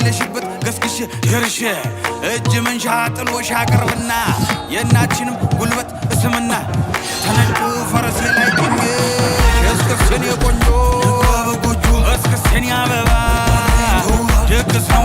ካለሽበት ገስግሼ ደርሼ እጅ መንሻ ጥሎሽ አቅርብና የእናትሽንም ጉልበት እስምና ተነጩ ፈረሴ ላይ ጭኜሽ እስክስን የቆንጆ እስክስን አበባ ድግስ ነው።